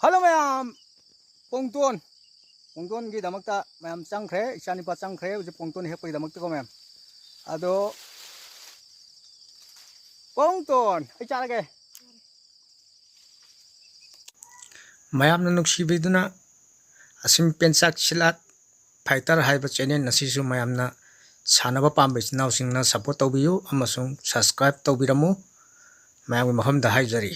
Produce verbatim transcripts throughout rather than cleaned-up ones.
Hello ꯃꯌꯥꯝ, ꯄꯨꯡꯇꯣꯟ, ꯄꯨꯡꯇꯣꯟꯒꯤꯗꯃꯛꯇ ꯃꯌꯥꯝ ꯆꯪꯈ꯭ꯔꯦ, ꯏꯆꯥꯅꯤꯄꯥ ꯆꯪꯈ꯭ꯔꯦ ꯍꯧꯖꯤꯛ ꯄꯨꯡꯇꯣꯟ ꯍꯦꯛꯄꯒꯤꯗꯃꯛꯇꯀꯣ ꯃꯌꯥꯝ꯫ ꯑꯗꯣ ꯄꯨꯡꯇꯣꯟ, ꯑꯩ ꯆꯥꯔꯒꯦ꯫ ꯃꯌꯥꯝꯅ ꯅꯨꯡꯁꯤꯕꯤꯗꯨꯅ ꯑꯁꯤꯝ ꯄꯦꯟꯆꯥꯛ ꯁꯤꯂꯥꯠ ꯐꯥꯏꯇꯔ ꯍꯥꯏꯕ ꯆꯦꯅꯦꯜ ꯑꯁꯤꯁꯨ ꯃꯌꯥꯝꯅ ꯁꯥꯟꯅꯕ ꯄꯥꯝꯕ ꯏꯆꯤꯟ ꯏꯅꯥꯎꯁꯤꯡꯅ ꯁꯞꯄꯣꯔꯠ ꯇꯧꯕꯤꯌꯨ ꯑꯃꯁꯨꯡ ꯁꯕꯁꯀ꯭ꯔꯥꯏꯕ ꯇꯧꯕꯤꯔꯝꯃꯨ꯫ ꯃꯌꯥꯝꯒꯤ ꯃꯐꯝꯗ ꯍꯥꯏꯖꯔꯤ꯫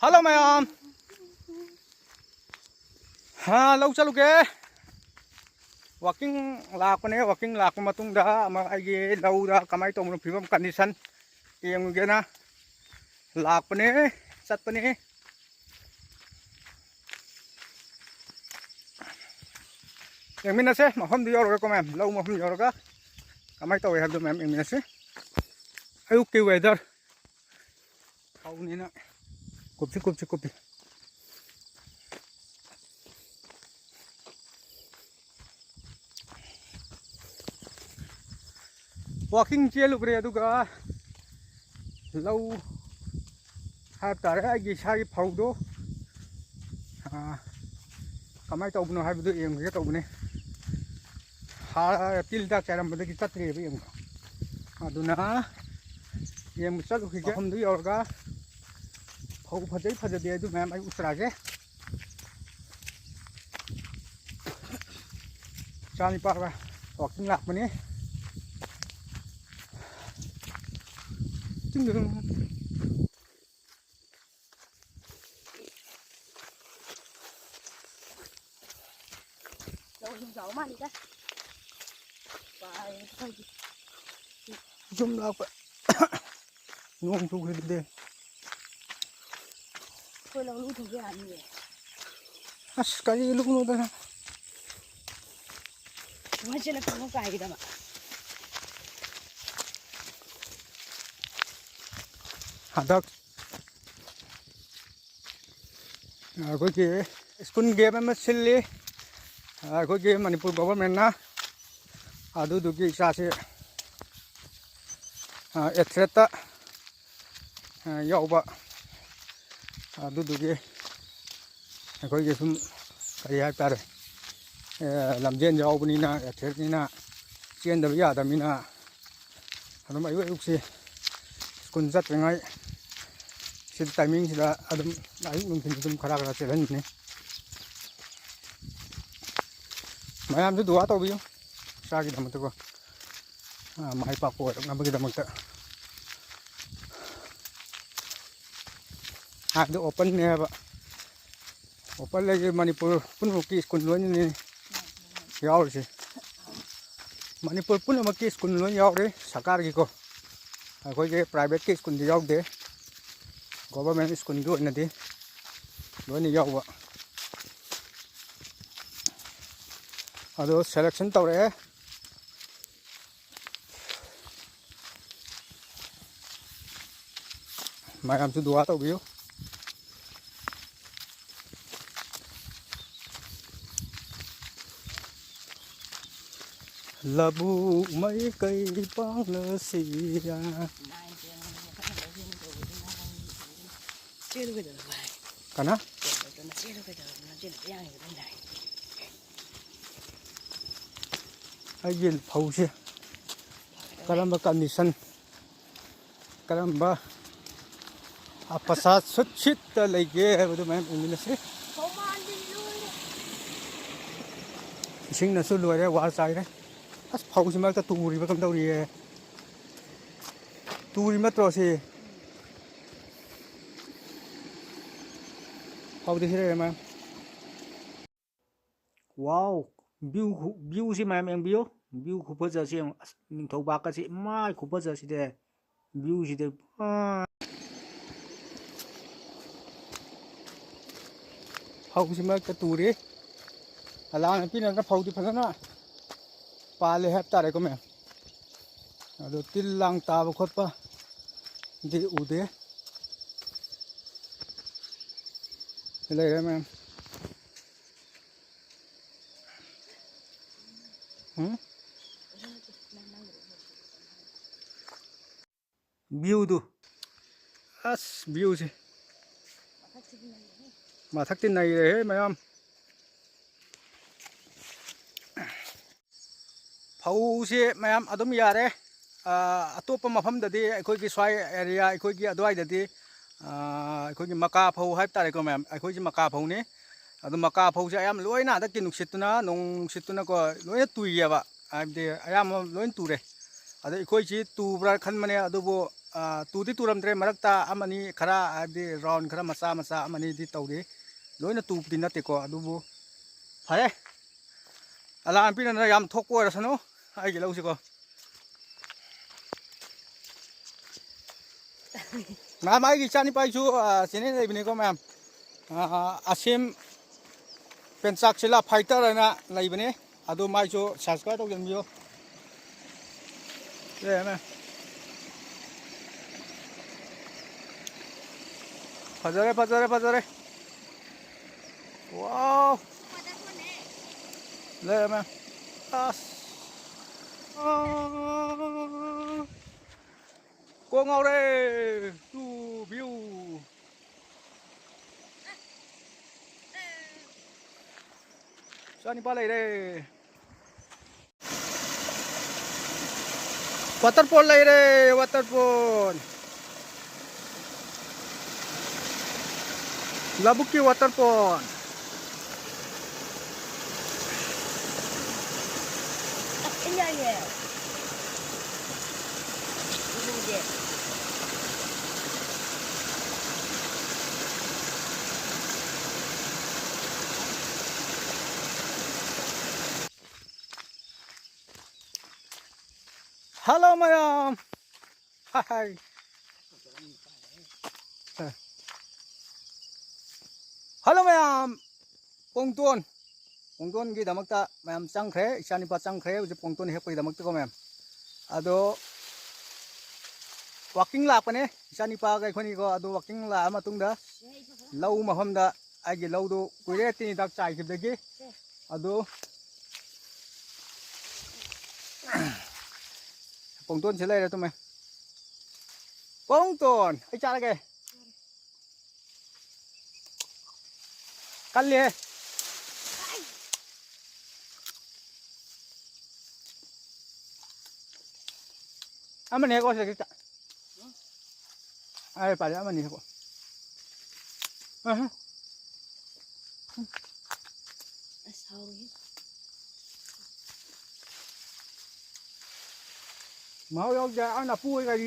ꯍꯜꯂꯣ ꯃꯌꯥꯝ꯫ ꯍꯥ, ꯂꯧ ꯆꯠꯂꯨꯒꯦ꯫ ꯋꯥꯀꯤꯡ ꯂꯥꯛꯄꯅꯦ꯫ ꯋꯥꯀꯤꯡ ꯂꯥꯛꯄ ꯃꯇꯨꯡꯗ ꯑꯃ ꯑꯩꯒꯤ ꯂꯧꯗ ꯀꯃꯥꯏꯅ ꯇꯧꯕꯅꯣ ꯐꯤꯕꯝ, ꯀꯟꯗꯤꯁꯟ ꯌꯦꯡꯉꯨꯒꯦꯅ ꯂꯥꯛꯄꯅꯦ, ꯆꯠꯄꯅꯦ꯫ ꯌꯦꯡꯃꯤꯟꯅꯁꯦ, ꯃꯐꯝꯗꯨ ꯌꯧꯔꯒꯀꯣ ꯃꯌꯥꯝ, ꯂꯧ ꯃꯐꯝ ꯌꯧꯔꯒ ꯀꯃꯥꯏꯅ ꯇꯧꯋꯦ ꯍꯥꯏꯕꯗꯣ ꯃꯌꯥꯝ ꯌꯦꯡꯃꯤꯟꯅꯁꯦ꯫ ꯑꯌꯨꯛꯀꯤ ꯋꯦꯗꯔ ꯐꯧꯅꯤꯅ ꯀꯨꯞꯁꯤ ꯀꯨꯞꯁꯤ ꯀꯨꯞꯄꯤ꯫ ꯋꯥꯀꯤꯡ ꯆꯦꯜꯂꯨꯕ꯭ꯔꯦ, ꯑꯗꯨꯒ ꯂꯧ ꯍꯥꯏꯕ ꯇꯥꯔꯦ, ꯑꯩꯒꯤ ꯏꯁꯥꯒꯤ ꯐꯧꯗꯣ, ꯑꯥ, ꯀꯃꯥꯏꯅ ꯇꯧꯕꯅꯣ ꯍꯥꯏꯕꯗꯨ ꯌꯦꯡꯒꯦ ꯇꯧꯕꯅꯦ꯫ ꯍꯥꯔ, ꯇꯤꯜ ꯍꯤꯗꯥꯛ ꯆꯥꯏꯔꯝꯕꯗꯒꯤ ꯆꯠꯇ꯭ꯔꯦꯕ ꯌꯦꯡꯕ꯫ ꯑꯗꯨꯅ ꯌꯦꯡꯕ ꯆꯠꯂꯨꯈꯤꯒꯦ꯫ ꯃꯐꯝꯗꯨ ꯌꯧꯔꯒ ꯐꯧ ꯐꯖꯩ ꯐꯖꯗꯦ ꯑꯗꯨ ꯃꯌꯥꯝ ꯑꯩ ꯎꯠꯆꯔꯛꯑꯒꯦ꯫ ꯏꯆꯥ ꯅꯤꯄꯥꯒ ꯋꯥꯀꯤꯡ ꯂꯥꯛꯄꯅꯤ꯫ ꯆꯤꯡꯗ ꯑꯗꯨꯝ ꯂꯧ ꯏꯁꯤꯡ ꯆꯥꯎꯕ ꯃꯥꯜꯂꯤꯗ꯫ ꯄꯥꯏꯔꯦ ꯑꯩꯈꯣꯏꯒꯤ꯫ ꯌꯨꯝ ꯂꯥꯛꯄ꯫ ꯅꯣꯡ ꯆꯨꯈꯤꯕꯗꯤ꯫ ꯑꯩꯈꯣꯏ ꯂꯧ ꯂꯨ ꯊꯣꯛꯄ ꯌꯥꯅꯤꯌꯦ꯫ ꯑꯁ, ꯀꯔꯤ ꯂꯨꯅꯣꯗꯅ꯫ ꯃꯣꯏ ꯆꯦꯜꯂꯛꯄ ꯑꯃꯨꯛ ꯀꯥꯏꯒꯗꯕ꯫ ꯍꯟꯗꯛ ꯑꯩꯈꯣꯏꯒꯤ ꯁ꯭ꯀꯨꯜ ꯒꯦꯝ ꯑꯃ ꯁꯤꯜꯂꯤ ꯑꯩꯈꯣꯏꯒꯤ ꯃꯅꯤꯄꯨꯔ ꯒꯣꯚꯔꯟꯃꯦꯟꯠꯅ꯫ ꯑꯗꯨꯗꯨꯒꯤ ꯏꯆꯥꯁꯦ, ꯑ, ꯑꯦꯊ꯭ꯂꯦꯠꯇ, ꯑ, ꯌꯥꯎꯕ꯫ ꯑꯗꯨꯗꯨꯒꯤ ꯑꯩꯈꯣꯏꯒꯤ ꯁꯨꯝ ꯀꯔꯤ ꯍꯥꯏ ꯇꯥꯔꯦ, ꯑ, ꯂꯝꯖꯦꯟ ꯌꯥꯎꯕꯅꯤꯅ, ꯑꯦꯊ꯭ꯂꯦꯠꯅꯤꯅ ꯆꯦꯟꯗꯕ ꯌꯥꯗꯕꯅꯤꯅ ꯑꯗꯨꯝ ꯑꯌꯨꯛ ꯑꯌꯨꯛꯁꯤ ꯁ꯭ꯀꯨꯜ ꯆꯠꯇ꯭ꯔꯤꯉꯩ ꯁꯤ ꯇꯥꯏꯃꯤꯡꯁꯤꯗ ꯑꯗꯨꯝ ꯑꯌꯨꯛ ꯅꯨꯡꯊꯤꯜ ꯑꯗꯨꯝ ꯈꯔ ꯈꯔ ꯆꯦꯜꯍꯟꯕꯅꯤ꯫ ꯃꯌꯥꯝꯁꯨ ꯗꯨꯋꯥ ꯇꯧꯕꯤꯌꯨ ꯏꯆꯥꯒꯤꯗꯃꯛꯇꯀꯣ, ꯑ, ꯃꯥꯏ ꯄꯥꯛꯄ ꯑꯣꯏꯔꯛꯅꯕꯒꯤꯗꯃꯛꯇ꯫ ꯍꯥꯏꯕꯗꯤ ꯑꯣꯄꯟꯅꯦ ꯍꯥꯏꯕ꯫ ꯑꯣꯄꯟ ꯂꯩꯁꯦ ꯃꯅꯤꯄꯨꯔ ꯄꯨꯝꯅꯃꯛꯀꯤ ꯁ꯭ꯀꯨꯜ ꯂꯣꯏꯅꯅꯤ ꯌꯥꯎꯔꯤꯁꯦ꯫ ꯃꯅꯤꯄꯨꯔ ꯄꯨꯝꯅꯃꯛꯀꯤ ꯁ꯭ꯀꯨꯜ ꯂꯣꯏ ꯌꯥꯎꯔꯤ ꯁꯔꯀꯥꯔꯒꯤꯀꯣ꯫ ꯑꯩꯈꯣꯏꯒꯤ ꯄ꯭ꯔꯥꯏꯚꯦꯠꯀꯤ ꯁ꯭ꯀꯨꯜꯗꯤ ꯌꯥꯎꯗꯦ꯫ ꯒꯣꯚꯔꯟꯃꯦꯟꯠ ꯁ꯭ꯀꯨꯜꯒꯤ ꯑꯣꯏꯅꯗꯤ ꯂꯣꯏꯅ ꯌꯥꯎꯕ꯫ ꯑꯗꯣ ꯁꯦꯂꯦꯛꯁꯟ ꯇꯧꯔꯛꯑꯦ꯫ ꯃꯌꯥꯝꯁꯨ ꯗꯨꯋꯥ ꯇꯧꯕꯤꯌꯨ꯫ ꯂꯧꯕꯨꯛ ꯃꯥꯏꯀꯩ ꯄꯥꯡꯂꯁꯤꯔꯥ꯫ ꯆꯦꯜꯂꯨ ꯀꯩꯗꯧꯔꯕ? ꯀꯅꯥ? ꯆꯦꯜꯂꯨ ꯀꯩꯗꯧꯔꯕ? ꯆꯦꯜꯂꯨ ꯌꯥꯡꯉꯤꯕ ꯅꯪ ꯂꯥꯛꯏ꯫ ꯑꯩꯒꯤ ꯐꯧꯁꯦ ꯀꯔꯝꯕ ꯀꯟꯗꯤꯁꯟ, ꯀꯔꯝꯕ ꯑꯄꯁꯥ ꯁꯨꯠ ꯁꯤꯠꯇ ꯂꯩꯒꯦ ꯍꯥꯏꯕꯗꯨ ꯃꯌꯥꯝ ꯌꯦꯡꯃꯤꯟꯅꯁꯤ꯫ ꯏꯁꯤꯡꯅꯁꯨ ꯂꯣꯏꯔꯦ, ꯋꯥ ꯆꯥꯏꯔꯦ꯫ ꯑꯁ, ꯐꯧꯁꯤ ꯃꯔꯛꯇ ꯇꯨꯔꯤꯕ ꯀꯝ ꯇꯧꯔꯤꯌꯦ? ꯇꯨꯔꯤ ꯅꯠꯇ꯭ꯔꯣ ꯁꯤ? ꯐꯧꯗꯤ ꯁꯤ ꯂꯩꯔꯦ ꯃꯌꯥꯝ꯫ ꯋꯥꯎ! ꯚ꯭ꯌꯨ ꯈꯨ-, ꯚ꯭ꯌꯨꯁꯤ ꯃꯌꯥꯝ ꯌꯦꯡꯕꯤꯌꯨ꯫ ꯚ꯭ꯌꯨ ꯈꯨꯐꯖꯁꯤ ꯌꯦꯡꯉꯨ꯫ ꯑꯁ, ꯅꯤꯡꯊꯧꯕꯥꯛꯀꯁꯤ ꯏꯃꯥꯏ ꯈꯨꯐꯖꯁꯤꯗꯤ꯫ ꯚ꯭ꯌꯨꯁꯤꯗꯤ ꯄꯨꯔꯥ꯫ ꯐꯧꯁꯤ ꯃꯔꯛꯇ ꯇꯨꯔꯤ꯫ ꯑꯂꯥꯡ ꯄꯤꯅꯗꯅ ꯐꯧꯗꯤ ꯐꯖꯅ ꯄꯥꯜꯂꯦ ꯍꯥꯏꯕ ꯇꯥꯔꯦꯀꯣ ꯃꯌꯥꯝ꯫ ꯑꯗꯣ ꯇꯤꯜ ꯂꯥꯡ ꯇꯥꯕ ꯈꯣꯠꯄꯗꯤ ꯎꯗꯦ꯫ ꯂꯩꯔꯦ ꯃꯌꯥꯝ꯫ ꯎꯝ? View ꯗꯨ꯫ ꯑꯁ, view ꯁꯦ꯫ ꯃꯊꯛꯇꯤ ꯅꯩꯔꯦꯍꯦ ꯃꯌꯥꯝ꯫ ꯐꯧꯁꯦ ꯃꯌꯥꯝ ꯑꯗꯨꯝ ꯌꯥꯔꯦ꯫ ꯑꯥ, ꯑꯇꯣꯞꯄ ꯃꯐꯝꯗꯗꯤ ꯑꯩꯈꯣꯏꯒꯤ ꯁ꯭ꯋꯥꯏ area, ꯑꯩꯈꯣꯏꯒꯤ ꯑꯗꯨꯋꯥꯏꯗꯗꯤ, ꯑꯥ, ꯑꯩꯈꯣꯏꯒꯤ ꯃꯀꯥ ꯐꯧ ꯍꯥꯏꯕ ꯇꯥꯔꯦꯀꯣ ꯃꯌꯥꯝ, ꯑꯩꯈꯣꯏꯁꯤ ꯃꯀꯥ ꯐꯧꯅꯤ꯫ ꯑꯗꯨ ꯃꯀꯥ ꯐꯧꯁꯦ ꯑꯌꯥꯝꯕ ꯂꯣꯏꯅ ꯍꯟꯗꯛꯀꯤ ꯅꯨꯡꯁꯤꯠꯇꯨꯅ, ꯅꯣꯡ ꯅꯨꯡꯁꯤꯠꯇꯨꯅꯀꯣ ꯂꯣꯏꯅ ꯇꯨꯏꯌꯦꯕ, ꯍꯥꯏꯕꯗꯤ ꯑꯌꯥꯝꯕ ꯂꯣꯏꯅ ꯇꯨꯔꯦ꯫ ꯑꯗꯣ ꯑꯩꯈꯣꯏꯁꯤ ꯇꯨꯕ꯭ꯔꯥ ꯈꯟꯕꯅꯦ, ꯑꯗꯨꯕꯨ, ꯑꯥ, ꯇꯨꯗꯤ ꯇꯨꯔꯝꯗ꯭ꯔꯦ, ꯃꯔꯛꯇ ꯑꯃꯅꯤ ꯈꯔ, ꯍꯥꯏꯕꯗꯤ round ꯈꯔ ꯃꯆꯥ ꯃꯆꯥ ꯑꯃꯅꯤꯗꯤ ꯇꯧꯔꯤ꯫ ꯂꯣꯏꯅ ꯇꯨꯕꯗꯤ ꯅꯠꯇꯦꯀꯣ, ꯑꯗꯨꯕꯨ ꯐꯔꯦ꯫ ꯑꯂꯥꯟ ꯄꯤꯔꯅ ꯌꯥꯝ ꯊꯣꯛꯄ ꯑꯣꯏꯔꯁꯅꯨ ꯑꯩꯒꯤ ꯂꯧꯁꯤꯀꯣ꯫ ꯃꯌꯥꯝ, ꯑꯩꯒꯤ ꯏꯆꯥꯅꯤꯄꯥꯒꯤꯁꯨ, ꯑ, channel ꯂꯩꯕꯅꯤꯀꯣ ꯃꯌꯥꯝ꯫ ꯑ, ꯑꯁꯤꯝ ꯄꯦꯟꯆꯥꯛꯁꯤꯂꯥ fighter ꯍꯥꯏꯅ ꯂꯩꯕꯅꯤ꯫ ꯑꯗꯨ ꯃꯥꯏꯁꯨ subscribe ꯇꯧꯁꯤꯟꯕꯤꯌꯨ꯫ ꯂꯩꯔꯝꯃꯦ꯫ ꯐꯖꯔꯦ, ꯐꯖꯔꯦ, ꯐꯖꯔꯦ꯫ Wow! ꯂꯩꯔꯝꯃꯦ꯫ ꯑꯁ꯫ ꯑꯥ꯫ ꯀꯣꯛ ꯉꯥꯎꯔꯦ꯫ Two view꯫ ꯏꯆꯥ ꯅꯤꯄꯥ ꯂꯩꯔꯦ꯫ Waterfall ꯂꯩꯔꯦ, waterfall꯫ ꯂꯧꯕꯨꯛꯀꯤ waterfall꯫ Hello ꯃꯌꯥꯝ꯫ Hi, hi꯫ Hello ꯃꯌꯥꯝ꯫ ꯄꯨꯡꯇꯣꯟ, ꯄꯨꯡꯇꯣꯟꯒꯤꯗꯃꯛꯇ ꯃꯌꯥꯝ ꯆꯪꯈ꯭ꯔꯦ, ꯏꯆꯥꯅꯤꯄꯥ ꯆꯪꯈ꯭ꯔꯦ ꯍꯧꯖꯤꯛ ꯄꯨꯡꯇꯣꯟ ꯍꯦꯛꯄꯒꯤꯗꯃꯛꯇꯀꯣ ꯃꯌꯥꯝ꯫ ꯑꯗꯣ walking ꯂꯥꯛꯄꯅꯦ ꯏꯆꯥꯅꯤꯄꯥꯒ ꯑꯩꯈꯣꯏꯅꯤꯀꯣ꯫ ꯑꯗꯣ walking ꯂꯥꯛꯑ ꯃꯇꯨꯡꯗ ꯂꯧ ꯃꯐꯝꯗ ꯑꯩꯒꯤ ꯂꯧꯗꯨ ꯀꯨꯏꯔꯦ ꯇꯤꯟ ꯍꯤꯗꯥꯛ ꯆꯥꯏꯈꯤꯕꯗꯒꯤ꯫ ꯑꯗꯨ ꯄꯣꯡꯇꯣꯟꯁꯦ ꯂꯩꯔꯦ, ꯇꯨꯝꯃꯦ꯫ ꯄꯣꯡꯇꯣꯟ, ꯑꯩ ꯆꯥꯔꯒꯦ꯫ ꯀꯜꯂꯤꯍꯦ꯫ ꯑꯃꯅꯤ ꯍꯦꯛ ꯀꯣꯁꯤꯗ ꯈꯤꯇ꯫ ꯑꯩ ꯄꯥꯜꯂꯦ ꯑꯃꯅꯤ ꯍꯦꯛ꯫ ꯑꯍ꯫ ꯑꯁ, ꯍꯥꯎꯋꯤ꯫ ꯃꯍꯥꯎ ꯌꯥꯎꯗꯦ, ꯑ, ꯂꯐꯨ ꯑꯣꯏ ꯀꯔꯤ꯫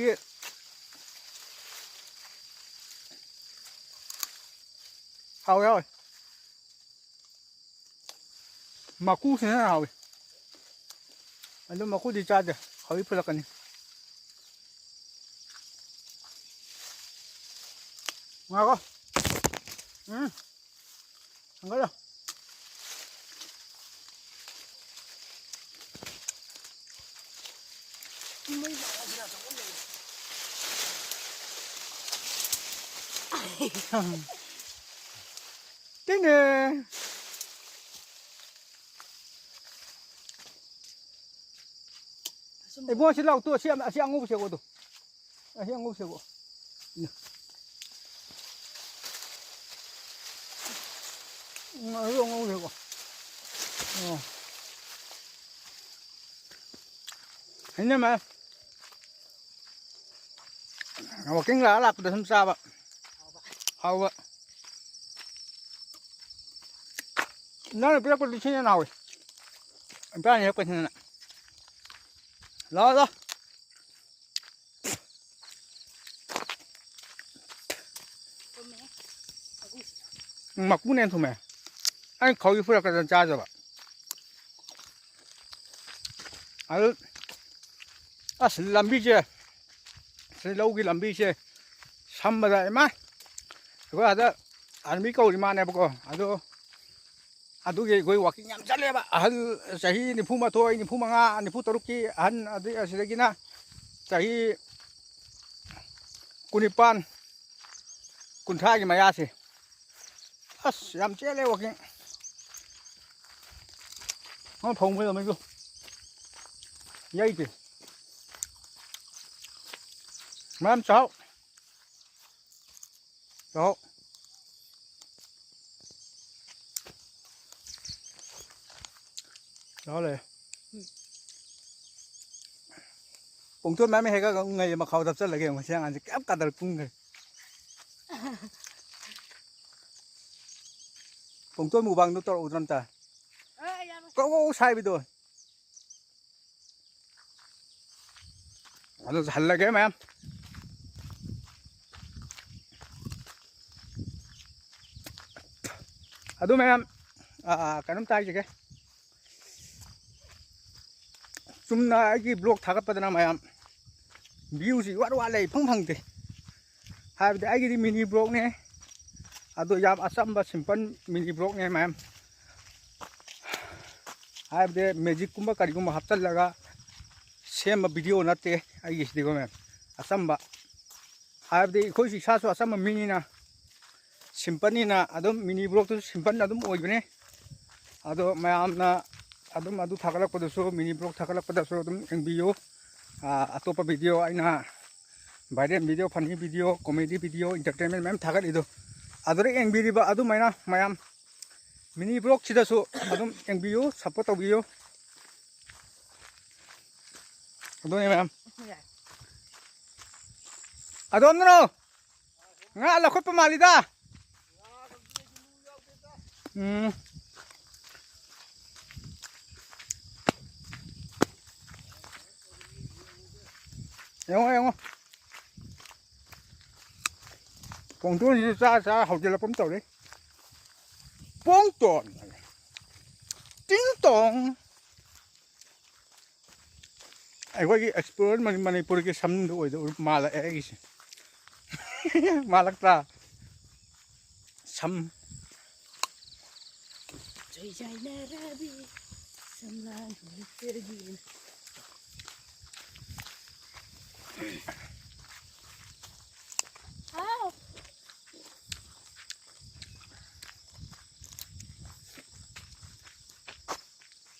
ꯍꯥꯎꯋꯦ, ꯍꯥꯎꯋꯦ꯫ ꯃꯀꯨꯁꯤꯅ ꯍꯥꯎꯋꯤ꯫ ꯑꯗꯨ ꯃꯀꯨꯗꯤ ꯆꯥꯗꯦ, ꯍꯧꯖꯤꯛ ꯐꯨꯜꯂꯛꯀꯅꯤ꯫ ꯉꯥꯏꯈꯣ꯫ ꯎꯝ꯫ ꯊꯥꯡꯒꯠꯂꯣ꯫ ꯇꯤꯡꯉꯦ꯫ ꯏꯕꯨꯡꯉꯣ, ꯁꯤ ꯂꯥꯎ, ꯇꯨ, ꯑꯁꯤ, ꯑꯁꯤ ꯑꯉꯧꯕꯁꯦ ꯎꯗꯨ꯫ ꯑꯁꯤ ꯑꯉꯧꯕꯁꯦ ꯎ꯫ ꯎꯝ, ꯑꯗꯨ ꯑꯉꯧꯕꯁꯦ ꯎ꯫ ꯑꯣ꯫ ꯏꯅꯝꯃ꯫ ꯋꯥꯀꯤꯡ ꯂꯥꯛꯑ ꯂꯥꯛꯄꯗ ꯁꯨꯝ ꯆꯥꯕ꯫ ꯍꯥꯎꯕ꯫ ꯅꯪꯅ ꯄꯤꯔꯛꯄꯗꯤ ꯁꯤꯅ ꯍꯦꯟꯅ ꯍꯥꯎꯋꯤ꯫ ꯏꯄꯥꯅ ꯍꯦꯛꯄꯁꯤꯅ꯫ ꯂꯥꯛꯑꯣ, ꯂꯥꯛꯑꯣ꯫ ꯎꯝ, ꯃꯀꯨꯅ ꯍꯦꯟꯅ ꯊꯨꯝꯃꯦ꯫ ꯑꯩꯅ ꯈꯧꯔꯤ ꯐꯨꯔꯛꯀꯗꯅ ꯆꯥꯗꯕ꯫ ꯑꯗꯨ, ꯑꯁ, ꯂꯝꯕꯤꯁꯦ, ꯁꯤ ꯂꯧꯒꯤ ꯂꯝꯕꯤꯁꯦ ꯁꯝꯕꯗ, ꯏꯃꯥ, ꯑꯩꯈꯣꯏ ꯑꯥꯗ army ꯀꯧꯔꯤ ꯃꯥꯅꯦꯕꯀꯣ, ꯑꯗꯣ ꯑꯗꯨꯒꯤ ꯑꯩꯈꯣꯏ walking ꯌꯥꯝ ꯆꯠꯂꯦꯕ꯫ ꯑꯍꯜ ꯆꯍꯤ ꯅꯤꯐꯨ ꯃꯥꯊꯣꯏ, ꯅꯤꯐꯨ ꯃꯉꯥ, ꯅꯤꯐꯨ ꯇꯔꯨꯛꯀꯤ ꯑꯍꯟ, ꯑꯗꯩ ꯑꯁꯤꯗꯒꯤꯅ ꯆꯍꯤ ꯀꯨꯟꯅꯤꯄꯥꯟ, ꯀꯨꯟꯊ꯭ꯔꯥꯒꯤ ꯃꯌꯥꯁꯦ, ꯑꯁ, ꯌꯥꯝ ꯆꯦꯜꯂꯦ ꯋꯥꯛꯀꯤꯡ꯫ ꯑ, ꯐꯧ ꯃꯩ ꯑꯃꯁꯨ ꯌꯩꯗꯦ꯫ ꯃꯌꯥꯝ ꯆꯥꯎ꯫ ꯆꯥꯎ꯫ ꯆꯥꯎ ꯂꯩ꯫ ꯄꯨꯡꯊꯣꯟ ꯃꯌꯥꯝ ꯍꯦꯛꯑꯒ ꯑꯃꯨꯛ ꯉꯩ ꯃꯈꯥꯎꯗ ꯍꯥꯞꯆꯜꯂꯒꯦ꯫ ꯉꯁꯤ ꯑꯉꯥꯡꯁꯦ ꯀꯌꯥꯝ ꯀꯗꯔ ꯀꯨꯝꯈ꯭ꯔꯦ꯫ ꯄꯨꯡꯊꯣꯟ ꯃꯨꯛꯕꯥꯡꯗꯣ ꯇꯧꯔꯛꯎꯗꯅ ꯑꯝꯇ꯫ ꯑ, ꯌꯥꯔꯣꯏ꯫ ꯀꯧ ꯀꯧ ꯁꯥꯏꯕꯤꯗꯣ꯫ ꯑꯗꯨ ꯍꯜꯂꯒꯦ ꯃꯌꯥꯝ꯫ ꯑꯗꯨ ꯃꯌꯥꯝ, ꯑ, ꯑ, ꯀꯩꯅꯣꯝꯇ ꯍꯥꯏꯖꯒꯦ꯫ ꯆꯨꯝꯅ ꯑꯩꯒꯤ vlog ꯊꯥꯒꯠꯄꯗꯅ ꯃꯌꯥꯝ viewꯁꯤ ꯏꯋꯥꯠ ꯋꯥꯠꯂꯦ, ꯏꯐꯪ ꯐꯪꯗꯦ꯫ ꯍꯥꯏꯕꯗꯤ ꯑꯩꯒꯤꯗꯤ mini vlogꯅꯦ꯫ ꯑꯗꯣ ꯌꯥꯝ ꯑꯆꯝꯕ simple mini vlogꯅꯦ ꯃꯌꯥꯝ꯫ ꯍꯥꯏꯕꯗꯤ magicꯀꯨꯝꯕ ꯀꯔꯤꯒꯨꯝꯕ ꯍꯥꯞꯆꯜꯂꯒ ꯁꯦꯝꯕ video ꯅꯠꯇꯦ ꯑꯩꯒꯤꯁꯤꯗꯤꯀꯣ ꯃꯌꯥꯝ꯫ ꯑꯆꯝꯕ꯫ ꯍꯥꯏꯕꯗꯤ ꯑꯩꯈꯣꯏꯁꯨ ꯏꯁꯥꯁꯨ ꯑꯆꯝꯕ ꯃꯤꯅꯤꯅ, simpleꯅꯤꯅ ꯑꯗꯨꯝ mini vlogꯇꯨꯁꯨ simple ꯑꯗꯨꯝ ꯑꯣꯏꯕꯅꯦ꯫ ꯑꯗꯣ ꯃꯌꯥꯝꯅ ꯑꯗꯨꯝ ꯑꯗꯨ ꯊꯥꯒꯠꯂꯛꯄꯗꯁꯨ, mini vlog ꯊꯥꯒꯠꯂꯛꯄꯗꯁꯨ ꯑꯗꯨꯝ ꯌꯦꯡꯕꯤꯌꯨ꯫ ꯑ, ꯑꯇꯣꯞꯄ video ꯑꯩꯅ viral video, funny video, comedy video, entertainment ꯃꯌꯥꯝ ꯊꯥꯒꯠꯂꯤꯗꯣ, ꯑꯗꯨꯗ ꯌꯦꯡꯕꯤꯔꯤꯕ ꯑꯗꯨꯃꯥꯏꯅ ꯃꯌꯥꯝ mini vlogꯁꯤꯗꯁꯨ ꯑꯗꯨꯝ ꯌꯦꯡꯕꯤꯌꯨ, support ꯇꯧꯕꯤꯌꯨ꯫ ꯑꯗꯨꯅꯦ ꯃꯌꯥꯝ꯫ ꯑꯗꯣꯝꯗꯔꯣ? ꯉꯥ ꯂꯧꯈꯠꯄ ꯃꯥꯜꯂꯤꯗ꯫ ꯎꯝ꯫ ꯌꯦꯡꯉꯣ, ꯌꯦꯡꯉꯣ꯫ ꯄꯣꯡꯊꯣꯟꯁꯤꯁꯨ ꯆꯥ ꯆꯥ ꯍꯧꯖꯤꯜꯂꯛꯄ ꯑꯃ ꯇꯧꯔꯦ꯫ ꯄꯣꯡꯇꯣꯟ꯫ ꯇꯤꯡ ꯇꯣꯡ꯫ ꯑꯩꯈꯣꯏꯒꯤ explorer ꯃꯅꯤ-, ꯃꯅꯤꯄꯨꯔꯒꯤ ꯁꯝꯗꯨ ꯑꯣꯏꯗꯧ ꯃꯥꯜꯂꯛꯑꯦ ꯑꯩꯒꯤꯁꯦ꯫ ꯃꯥꯜꯂꯛꯇ꯭ꯔꯥ? ꯁꯝ꯫ ꯆꯩꯖꯥꯏꯅꯔꯕꯤ ꯁꯝꯂꯥꯡ ꯍꯨꯝꯐꯨꯇꯔꯦꯠ꯫ ꯍꯥꯎ꯫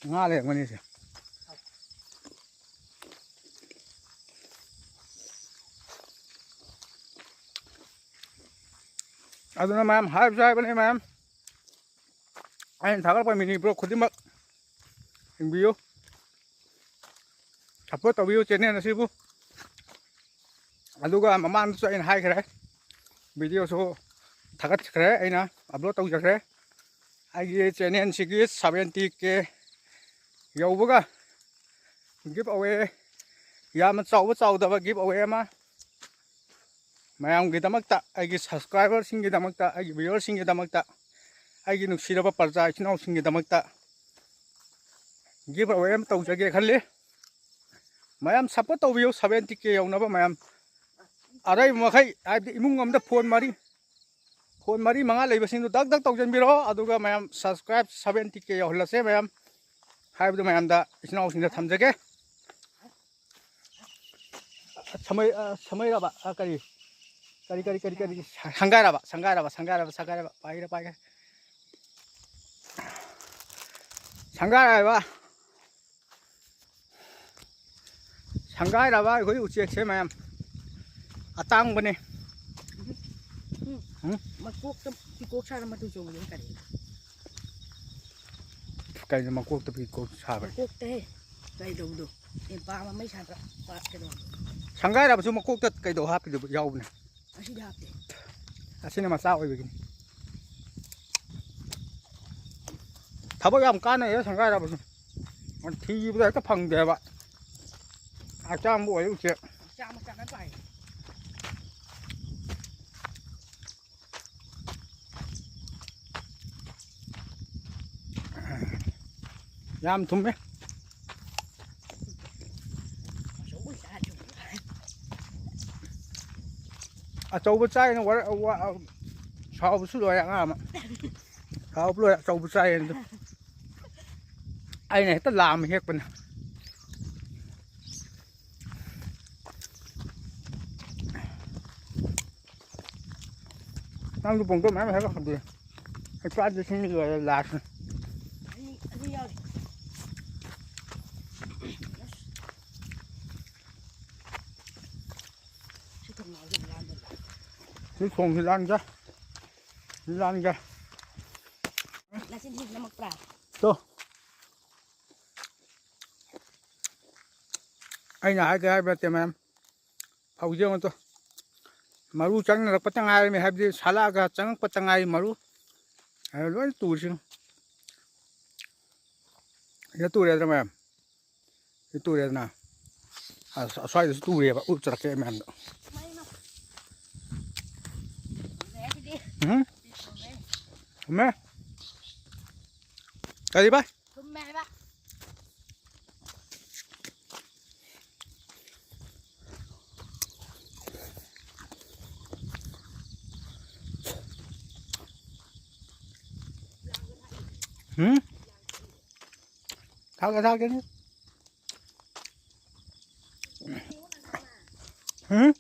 ꯉꯥ ꯂꯩꯔꯝꯒꯅꯤ ꯁꯦ꯫ ꯑꯗꯨꯅ ꯃꯌꯥꯝ ꯍꯥꯏꯕꯁꯨ ꯍꯥꯏꯕꯅꯤ, ꯃꯌꯥꯝ ꯑꯩꯅ ꯊꯥꯒꯠꯂꯛꯄ mini vlog ꯈꯨꯗꯤꯡꯃꯛ ꯌꯦꯡꯕꯤꯌꯨ, support ꯇꯧꯕꯤꯌꯨ channel ꯑꯁꯤꯕꯨ꯫ ꯑꯗꯨꯒ ꯃꯃꯥꯡꯗꯁꯨ ꯑꯩꯅ ꯍꯥꯏꯈ꯭ꯔꯦ, videoꯁꯨ ꯊꯥꯒꯠꯈ꯭ꯔꯦ, ꯑꯩꯅ upload ꯇꯧꯖꯈ꯭ꯔꯦ꯫ ꯑꯩꯒꯤ channelꯁꯤꯒꯤ seventy K ꯌꯧꯕꯒ give away, ꯌꯥꯝꯅ ꯆꯥꯎꯕ ꯆꯥꯎꯗꯕ give away ꯑꯃ ꯃꯌꯥꯝꯒꯤꯗꯃꯛꯇ, ꯑꯩꯒꯤ subscriberꯁꯤꯡꯒꯤꯗꯃꯛꯇ, ꯑꯩꯒꯤ viewerꯁꯤꯡꯒꯤꯗꯃꯛꯇ, ꯑꯩꯒꯤ ꯅꯨꯡꯁꯤꯔꯕ ꯄ꯭ꯔꯖꯥ ꯏꯆꯤꯟ ꯏꯅꯥꯎꯁꯤꯡꯒꯤꯗꯃꯛꯇ give away ꯑꯃ ꯇꯧꯖꯒꯦ ꯈꯜꯂꯤ꯫ ꯃꯌꯥꯝ support ꯇꯧꯕꯤꯌꯨ, seventy K ꯌꯧꯅꯕ ꯃꯌꯥꯝ꯫ ꯑꯔꯩꯕ ꯃꯈꯩ, ꯍꯥꯏꯕꯗꯤ ꯏꯃꯨꯡ ꯑꯃꯗ phone ꯃꯔꯤ, phone ꯃꯔꯤ ꯃꯉꯥ ꯂꯩꯕꯁꯤꯡꯗꯨ ꯗꯛ ꯗꯛ ꯇꯧꯁꯤꯟꯕꯤꯔꯣ꯫ ꯑꯗꯨꯒ ꯃꯌꯥꯝ subscribe seventy K ꯌꯧꯍꯜꯂꯁꯦ ꯃꯌꯥꯝ꯫ ꯍꯥꯏꯕꯗꯨ ꯃꯌꯥꯝꯗ, ꯏꯆꯤꯟ ꯏꯅꯥꯎꯁꯤꯡꯗ ꯊꯝꯖꯒꯦ꯫ ꯁꯃꯩ-, ꯑ, ꯁꯃꯩꯔꯕ? ꯑ, ꯀꯔꯤ? ꯀꯔꯤ, ꯀꯔꯤ, ꯀꯔꯤ, ꯀꯔꯤ? ꯁꯪꯒꯥꯏꯔꯕ, ꯁꯪꯒꯥꯏꯔꯕ, ꯁꯪꯒꯥꯏꯔꯕ, ꯁꯪꯒꯥꯏꯔꯕ꯫ ꯄꯥꯏꯒꯦꯔꯥ, ꯄꯥꯏꯒꯦꯔꯥ꯫ ꯁꯪꯒꯥꯏꯔꯕ꯫ ꯁꯪꯒꯥꯏꯔꯕ ꯑꯩꯈꯣꯏ ꯎꯆꯦꯛꯁꯦ ꯃꯌꯥꯝ ꯑꯇꯥꯡꯕꯅꯦ꯫ ꯎꯝ꯫ ꯃꯀꯣꯛꯇ ꯄꯤꯀꯣꯛ ꯁꯥꯔ ꯃꯇꯨ ꯆꯣꯡꯕꯗꯨꯅ ꯀꯔꯤꯅꯣ? ꯀꯩꯅꯣ ꯃꯀꯣꯛꯇ ꯄꯤꯀꯣꯛ ꯁꯥꯕ? ꯃꯀꯣꯛꯇ ꯍꯦ꯫ ꯀꯩꯗꯧꯕꯗꯣ? ꯑꯦ, ꯄꯥꯝ ꯑꯃ ꯁꯥꯗ꯭ꯔ? ꯄꯥ-, ꯀꯩꯅꯣ? ꯁꯪꯒꯥꯏꯔꯕꯁꯨ ꯃꯀꯣꯛꯇ ꯀꯩꯗꯧ ꯍꯥꯞꯄꯤꯗꯨꯕ ꯌꯥꯎꯕꯅꯦ? ꯑꯁꯤꯗꯤ ꯍꯥꯞꯇꯦ꯫ ꯑꯁꯤꯅ ꯃꯆꯥ ꯑꯣꯏꯕꯒꯤꯅꯤ꯫ ꯊꯕꯛ ꯌꯥꯝ ꯀꯥꯟꯅꯩꯌꯦ ꯁꯪꯒꯥꯏꯔꯕꯁꯨ꯫ ꯊꯤꯕꯗ ꯍꯦꯛꯇ ꯐꯪꯗꯦꯕ꯫ ꯑꯆꯥꯝꯕ ꯑꯣꯏ ꯎꯆꯦꯛ꯫ ꯆꯥꯃ ꯆꯥꯅ ꯄꯥꯏ꯫ ꯌꯥꯝ ꯊꯨꯝꯃꯦ꯫ ꯑꯆꯧꯕ ꯆꯥꯏꯅ ꯋꯥꯔ-, ꯋꯥ-, ꯁꯥꯎꯕꯁꯨ ꯂꯣꯏꯔꯦ ꯑꯉꯥꯡ ꯑꯃ꯫ ꯁꯥꯎꯕ ꯂꯣꯏꯔꯦ, ꯑꯆꯧꯕ ꯆꯥꯏꯌꯦꯅ ꯑꯗꯨ꯫ ꯑꯩꯅ ꯍꯦꯛꯇ ꯂꯥꯝꯃ ꯍꯦꯛꯄꯅꯦ꯫ ꯅꯪꯁꯨ ꯄꯣꯡꯗꯣꯟ ꯃꯌꯥꯝ ꯍꯦꯛꯂꯛꯀꯗꯣꯏ꯫ ꯑꯩ ꯄꯥꯠꯇ ꯁꯤꯡ ꯂꯣꯏꯔꯦ ꯂꯥꯁꯅꯦ꯫ ꯑꯅꯤ, ꯑꯅꯤ ꯌꯥꯎꯔꯤ꯫ ꯁꯤ ꯊꯣꯡꯁꯤ ꯂꯥꯟꯒꯦ꯫ ꯁꯤ ꯂꯥꯟꯒꯦ꯫ ꯅꯆꯤꯟ ꯊꯤꯕ ꯅꯝꯃꯛꯄ꯭ꯔꯥ? ꯇꯣ꯫ ꯑꯩꯅ ꯍꯥꯏꯒꯦ ꯍꯥꯏꯕ ꯅꯠꯇꯦ, ꯃꯌꯥꯝ꯫ ꯐꯧꯁꯦ ꯌꯦꯡꯉꯣ ꯇꯣ꯫ ꯃꯔꯨ ꯆꯪꯅꯔꯛꯄꯇ ꯉꯥꯏꯔꯝꯃꯤ, ꯍꯥꯏꯕꯗꯤ ꯁꯥꯂꯛꯑꯒ ꯆꯪꯉꯛꯄꯇ ꯉꯥꯏꯔꯤ ꯃꯔꯨ꯫ ꯑꯗꯨ ꯂꯣꯏ ꯇꯨꯔꯤꯁꯤꯡ꯫ ꯁꯤꯗ ꯇꯨꯔꯦꯗꯅ, ꯃꯌꯥꯝ꯫ ꯁꯤ ꯇꯨꯔꯦꯗꯅ꯫ ꯑꯁ, ꯑꯁ꯭ꯋꯥꯏꯗꯁꯨ ꯇꯨꯔꯦꯕ, ꯎꯠꯆꯔꯛꯀꯦ ꯃꯌꯥꯝꯗ꯫ ꯎꯝ? ꯊꯨꯝꯃꯦ? ꯀꯔꯤꯕ? ꯊꯨꯝꯃꯦ ꯍꯥꯏꯕ꯫ ꯎꯝ? ꯊꯥꯛꯀꯦ, ꯊꯥꯛꯀꯦ꯫ ꯎꯝ?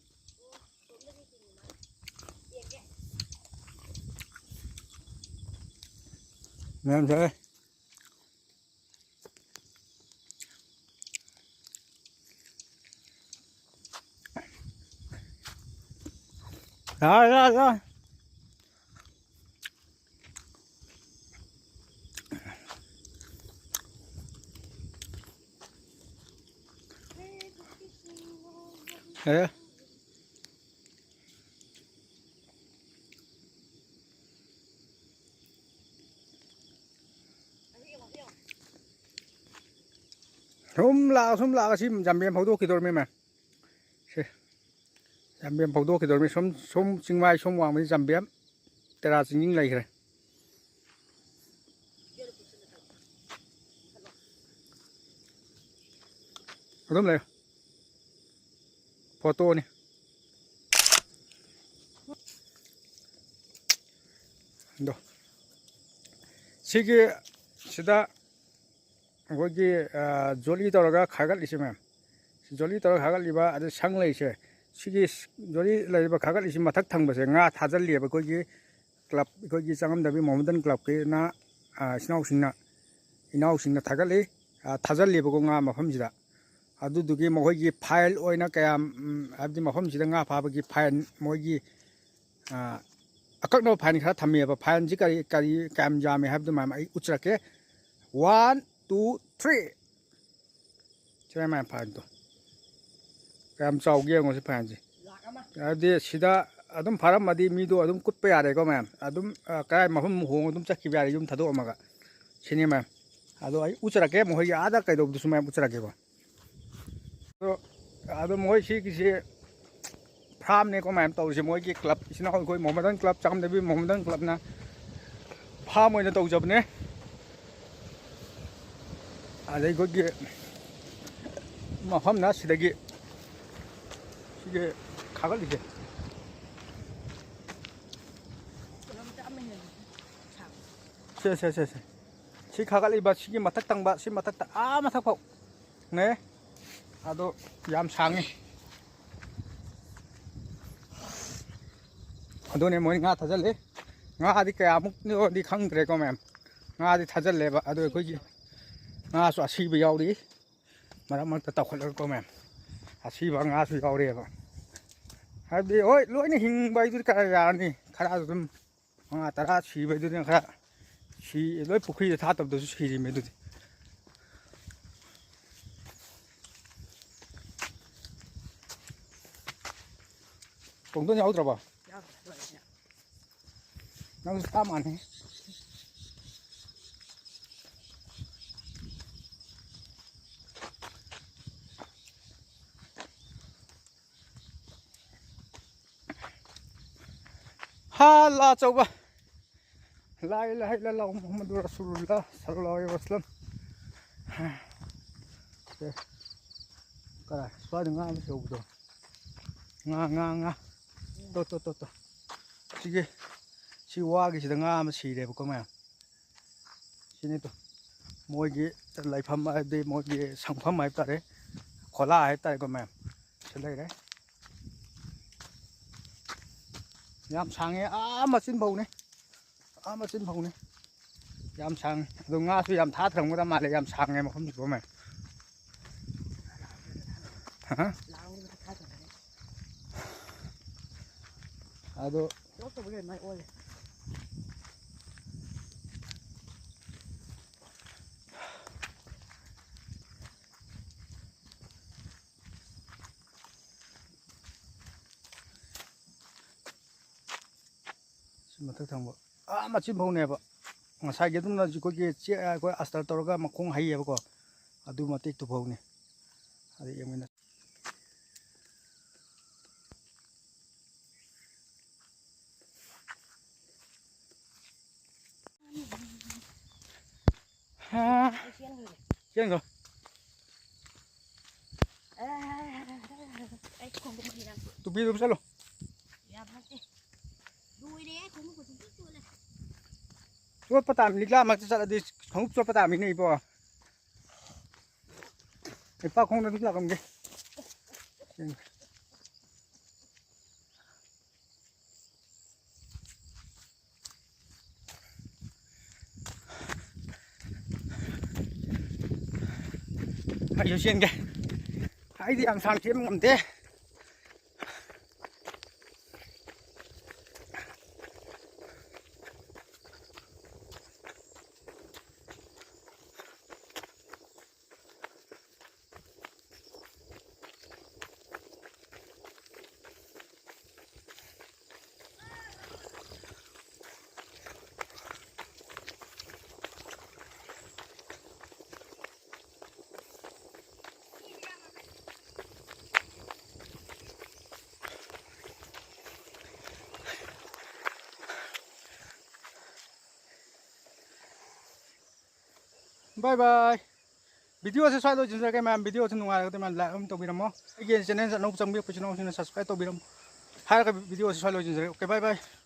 ꯃꯌꯥꯝ ꯊꯛꯑꯦ꯫ ꯌꯥꯔꯦ, ꯌꯥꯔꯦ, ꯌꯥꯔꯦ꯫ ꯌꯥꯔꯦ꯫ ꯁꯨꯝ ꯂꯥꯛꯑ, ꯁꯨꯝ ꯂꯥꯛꯑꯒ ꯁꯤ ꯖꯥꯝꯕꯦꯝ ꯐꯧꯗꯣꯛꯈꯤꯗꯧꯔꯃꯤ ꯃꯌꯥꯝ꯫ ꯁꯦ, ꯖꯥꯝꯕꯦꯝ ꯐꯧꯗꯣꯛꯈꯤꯗꯧꯔꯃꯤ꯫ ꯁꯨꯝ, ꯁꯨꯝ ꯆꯤꯡꯃꯥꯏ ꯁꯨꯝ ꯋꯥꯡꯃꯗꯤ ꯖꯥꯝꯕꯦꯝ ꯇꯦꯔꯥ ꯆꯤꯡꯖꯤꯡ ꯂꯩꯈ꯭ꯔꯦ꯫ ꯑꯗꯨꯝ ꯂꯩꯌꯨ꯫ ꯐꯣꯇꯣꯅꯤ꯫ ꯑꯗꯣ ꯁꯤꯒꯤ ꯁꯤꯗ ꯑꯩꯈꯣꯏꯒꯤ, ꯑ, ꯖꯣꯂꯤ ꯇꯧꯔꯒ ꯈꯥꯒꯠꯂꯤꯁꯦ ꯃꯌꯥꯝ, ꯖꯣꯂꯤ ꯇꯧꯔꯒ ꯈꯥꯒꯠꯂꯤꯕ, ꯑꯗ ꯁꯪ ꯂꯩꯁꯦ, ꯁꯤꯒꯤ ꯖꯣꯂꯤ ꯂꯩꯔꯤꯕ ꯈꯥꯒꯠꯂꯤꯁꯤ ꯃꯊꯛ ꯊꯪꯕꯁꯦ ꯉꯥ ꯊꯥꯖꯤꯜꯂꯤꯑꯕ ꯑꯩꯈꯣꯏꯒꯤ ꯀ꯭ꯂꯕ, ꯑꯩꯈꯣꯏꯒꯤ ꯆꯪꯉꯝꯗꯕꯤ ꯃꯣꯍꯃꯗꯟ ꯀ꯭ꯂꯕꯀꯤꯅ, ꯑ, ꯏꯅꯥꯎꯁꯤꯡꯅ, ꯏꯅꯥꯎꯁꯤꯡꯅ ꯊꯥꯒꯠꯂꯤ, ꯑ, ꯊꯥꯖꯤꯜꯂꯤꯕꯀꯣ ꯉꯥ ꯃꯐꯝꯁꯤꯗ꯫ ꯑꯗꯨꯗꯨꯒꯤ ꯃꯈꯣꯏꯒꯤ ꯐꯥꯏꯜ ꯑꯣꯏꯅ ꯀꯌꯥꯝ, ꯎꯝ, ꯍꯥꯏꯕꯗꯤ ꯃꯐꯝꯁꯤꯗ ꯉꯥ ꯐꯥꯕꯒꯤ ꯐꯥꯏꯜ ꯃꯣꯏꯒꯤ ꯑ, ꯑꯀꯛꯅꯕ fine ꯈꯔ ꯊꯝꯃꯦꯕ꯫ Fineꯁꯤ ꯀꯔꯤ, ꯀꯔꯤ, ꯀꯌꯥꯝ ꯌꯥꯝꯃꯦ ꯍꯥꯏꯕꯗꯨ ꯃꯌꯥꯝ ꯑꯩ ꯎꯠꯆꯔꯛꯀꯦ꯫ One, two, three꯫ ꯁꯤ ꯃꯌꯥꯝ fineꯗꯣ ꯀꯌꯥꯝ ꯆꯥꯎꯒꯦ ꯌꯦꯡꯉꯣ ꯁꯤ fineꯁꯦ꯫ ꯍꯥꯏꯕꯗꯤ ꯁꯤꯗ ꯑꯗꯨꯝ ꯐꯥꯔꯝꯃꯗꯤ ꯃꯤꯗꯣ ꯑꯗꯨꯝ ꯀꯨꯠꯄ ꯌꯥꯔꯦꯀꯣ ꯃꯌꯥꯝ꯫ ꯑꯗꯨꯝ, ꯑ, ꯀꯔꯥꯏ ꯃꯐꯝ ꯍꯣꯡ ꯑꯗꯨꯝ ꯆꯠꯈꯤꯕ ꯌꯥꯔꯦ ꯌꯨꯝ ꯊꯥꯗꯣꯛꯑꯝꯃꯒ꯫ ꯁꯤꯅꯤ ꯃꯌꯥꯝ꯫ ꯑꯗꯣ ꯑꯩ ꯎꯠꯆꯔꯛꯀꯦ ꯃꯈꯣꯏꯒꯤ ꯑꯥꯗ ꯀꯩꯗꯧꯕꯗꯨꯁꯨ ꯃꯌꯥꯝ ꯎꯠꯆꯔꯛꯀꯦꯀꯣ꯫ ꯑꯗꯣ, ꯑꯗꯣ ꯃꯣꯏ ꯁꯤꯒꯤꯁꯦ farmꯅꯦꯀꯣ ꯃꯌꯥꯝ ꯇꯧꯔꯤꯁꯦ꯫ ꯃꯣꯏꯒꯤ club, ꯏꯆꯤꯟ ꯏꯅꯥꯎ ꯑꯩꯈꯣꯏ ꯃꯣꯍꯃꯗꯟ club, ꯆꯥꯝꯗꯕꯤ ꯃꯣꯍꯃꯗꯟ clubꯅ farm ꯑꯣꯏꯅ ꯇꯧꯖꯕꯅꯦ꯫ ꯑꯗꯩ ꯑꯩꯈꯣꯏꯒꯤ ꯃꯐꯝꯅ ꯁꯤꯗꯒꯤ ꯁꯤꯒꯤ ꯈꯥꯒꯠꯂꯤꯁꯦ꯫ ꯁꯦ, ꯁꯦ, ꯁꯦ, ꯁꯦ꯫ ꯁꯤ ꯈꯥꯒꯠꯂꯤꯕ ꯁꯤꯒꯤ ꯃꯊꯛ ꯊꯪꯕ, ꯁꯤ ꯃꯊꯛꯇ ꯑꯥ ꯃꯊꯛ ꯐꯥꯎ ꯅꯦ꯫ ꯑꯗꯣ ꯌꯥꯝ ꯁꯥꯡꯉꯤ꯫ ꯑꯗꯨꯅꯦ ꯃꯣꯏ ꯉꯥ ꯊꯥꯖꯤꯜꯂꯤ꯫ ꯉꯥꯗꯤ ꯀꯌꯥꯃꯨꯛꯅꯣꯗꯤ ꯈꯪꯗ꯭ꯔꯦꯀꯣ ꯃꯌꯥꯝ꯫ ꯉꯥꯗꯤ ꯊꯥꯖꯤꯜꯂꯦꯕ꯫ ꯑꯗꯣ ꯑꯩꯈꯣꯏꯒꯤ ꯉꯥꯁꯨ ꯑꯁꯤꯕ ꯌꯥꯎꯔꯤ꯫ ꯃꯔꯛ ꯃꯔꯛꯇ ꯇꯧꯈꯠꯂꯒꯀꯣ ꯃꯌꯥꯝ꯫ ꯑꯁꯤꯕ ꯉꯥꯁꯨ ꯌꯥꯎꯔꯤꯑꯕ꯫ ꯍꯥꯏꯕꯗꯤ ꯍꯣꯏ ꯂꯣꯏꯅ ꯍꯤꯡꯕ ꯍꯥꯏꯗꯨꯗꯤ ꯀꯌꯥ ꯌꯥꯔꯅꯤ꯫ ꯈꯔ ꯑꯗꯨꯝ ꯃꯉꯥ ꯇꯔꯥ ꯁꯤꯕꯩꯗꯨꯅ ꯈꯔ ꯁꯤ-, ꯂꯣꯏ ꯄꯨꯈ꯭ꯔꯤꯗ ꯊꯥꯗꯕꯗꯁꯨ ꯁꯤꯔꯤꯃꯦ ꯑꯗꯨꯗꯤ꯫ ꯇꯣꯡꯗꯣꯟ ꯌꯥꯎꯗ꯭ꯔꯕꯣ? ꯌꯥꯎꯗ꯭ꯔꯦ, ꯂꯣꯏꯔꯦ꯫ ꯅꯪꯁꯨ ꯆꯞ ꯃꯥꯟꯅꯩ꯫ ꯍꯥ, ꯂꯥ ꯑꯆꯧꯕ꯫ ꯂꯥ ꯏꯂꯥꯍ ꯏꯜꯂꯜꯂꯥꯍꯨ ꯃꯨꯍꯝꯃꯗꯨ ꯔꯁꯨꯂꯨꯜꯂꯥꯍ ꯁꯜꯂꯜꯂꯥꯍꯨ ꯑꯂꯥꯏꯍꯤ ꯋꯥꯁꯜꯂꯝ꯫ ꯁꯦ, ꯀꯔꯥꯏ? ꯁ꯭ꯋꯥꯏꯗ ꯉꯥ ꯑꯃ ꯁꯧꯕꯗꯣ꯫ ꯉꯥ, ꯉꯥ, ꯉꯥ꯫ ꯇꯣ, ꯇꯣ, ꯇꯣ, ꯇꯣ꯫ ꯁꯤꯒꯤ, ꯁꯤ ꯋꯥꯒꯤꯁꯤꯗ ꯉꯥ ꯑꯃ ꯁꯤꯔꯦꯕꯀꯣ ꯃꯌꯥꯝ꯫ ꯁꯤꯅꯤ ꯇꯨ꯫ ꯃꯣꯏꯒꯤ ꯂꯩꯐꯝ ꯍꯥꯏꯕꯗꯤ ꯃꯣꯏꯒꯤ ꯁꯪꯐꯝ ꯍꯥꯏꯕ ꯇꯥꯔꯦ꯫ ꯈꯣꯂꯥ ꯍꯥꯏꯕ ꯇꯥꯔꯦꯀꯣ ꯃꯌꯥꯝ꯫ ꯁꯤ ꯂꯩꯔꯦ꯫ ꯌꯥꯝ ꯁꯥꯡꯉꯦ꯫ ꯑꯥ ꯃꯆꯤꯟ ꯐꯧꯅꯦ꯫ ꯑꯥ ꯃꯆꯤꯟ ꯐꯧꯅꯦ꯫ ꯌꯥꯝ ꯁꯥꯡꯉꯦ꯫ ꯑꯗꯣ ꯉꯥꯁꯨ ꯌꯥꯝ ꯊꯥꯊꯔꯝꯒꯗꯕ ꯃꯥꯜꯂꯦ꯫ ꯌꯥꯝ ꯁꯥꯡꯉꯦ ꯃꯐꯝꯁꯤꯀꯣ ꯃꯌꯥꯝ꯫ ꯍꯥ? ꯑꯗꯣ ꯂꯣꯛꯇꯧꯕꯒꯤ ꯑꯗꯨꯃꯥꯏꯅ ꯑꯣꯜꯂꯦ꯫ ꯁꯤ ꯃꯊꯛ ꯊꯪꯕ ꯑꯥ ꯃꯆꯤꯟ ꯐꯧꯅꯦꯕ꯫ ꯉꯁꯥꯏꯒꯤ ꯑꯗꯨꯝꯅ ꯑꯩꯈꯣꯏꯒꯤ ꯆꯦ-, ꯑꯩꯈꯣꯏ ꯑꯁꯇꯔ ꯇꯧꯔꯒ ꯃꯈꯣꯡ ꯍꯩꯌꯦꯕꯀꯣ꯫ ꯑꯗꯨ ꯃꯇꯦꯛꯇꯨ ꯐꯧꯅꯤ꯫ ꯑꯗꯨ ꯌꯦꯡꯃꯤꯟꯅ-, ꯍꯥ꯫ ꯑꯩ ꯆꯦꯟꯈ꯭ꯔꯒꯦ꯫ ꯆꯦꯟꯈ꯭ꯔꯣ꯫ ꯑꯩ ꯈꯣꯡꯎꯞ ꯃꯍꯤ ꯅꯪ ꯇꯨꯄꯤꯗꯨ ꯎꯞꯁꯜꯂꯣ꯫ ꯌꯥꯕ ꯅꯠꯇꯦ꯫ ꯂꯣꯏꯔꯦ, ꯑꯩ ꯈꯣꯡꯎꯞꯀ ꯄꯨꯡꯆꯣꯠ ꯆꯣꯠꯂꯦ꯫ ꯆꯣꯠꯄ ꯇꯥꯕꯅꯤ, ꯂꯤꯛꯂꯥ ꯃꯔꯛꯇ ꯆꯠꯂꯗꯤ ꯈꯣꯡꯎꯞ ꯆꯣꯠꯄ ꯇꯥꯕꯅꯤꯅꯦ ꯏꯕꯣ꯫ ꯏꯄꯥ ꯈꯣꯡꯗ ꯑꯗꯨꯝ ꯂꯥꯛꯂꯝꯒꯦ꯫ ꯑꯩꯁꯨ ꯆꯦꯟꯒꯦ꯫ ꯑꯩꯗꯤ ꯌꯥꯝ ꯁꯥꯡ ꯆꯦꯟꯕ ꯉꯝꯗꯦ꯫ Bye bye꯫ Video ꯑꯁꯤ ꯁ꯭ꯋꯥꯏꯗ ꯂꯣꯏꯁꯤꯟꯖꯔꯒꯦ ꯃꯌꯥꯝ꯫ Video ꯑꯁꯤ ꯅꯨꯡꯉꯥꯏꯔꯒꯗꯤ ꯃꯌꯥꯝ like ꯑꯃ ꯇꯧꯕꯤꯔꯝꯃꯣ꯫ ꯑꯩꯒꯤ channel ꯑꯅꯧꯕ ꯆꯪꯕꯤꯔꯛꯄ ꯏꯆꯤꯟ ꯏꯅꯥꯎꯁꯤꯡꯅ subscribe ꯇꯧꯕꯤꯔꯝꯃꯣ ꯍꯥꯏꯔꯒ video ꯑꯁꯤ ꯁ꯭ꯋꯥꯏꯗ ꯂꯣꯏꯁꯤꯟꯖꯔꯒꯦ꯫ Okay, bye bye꯫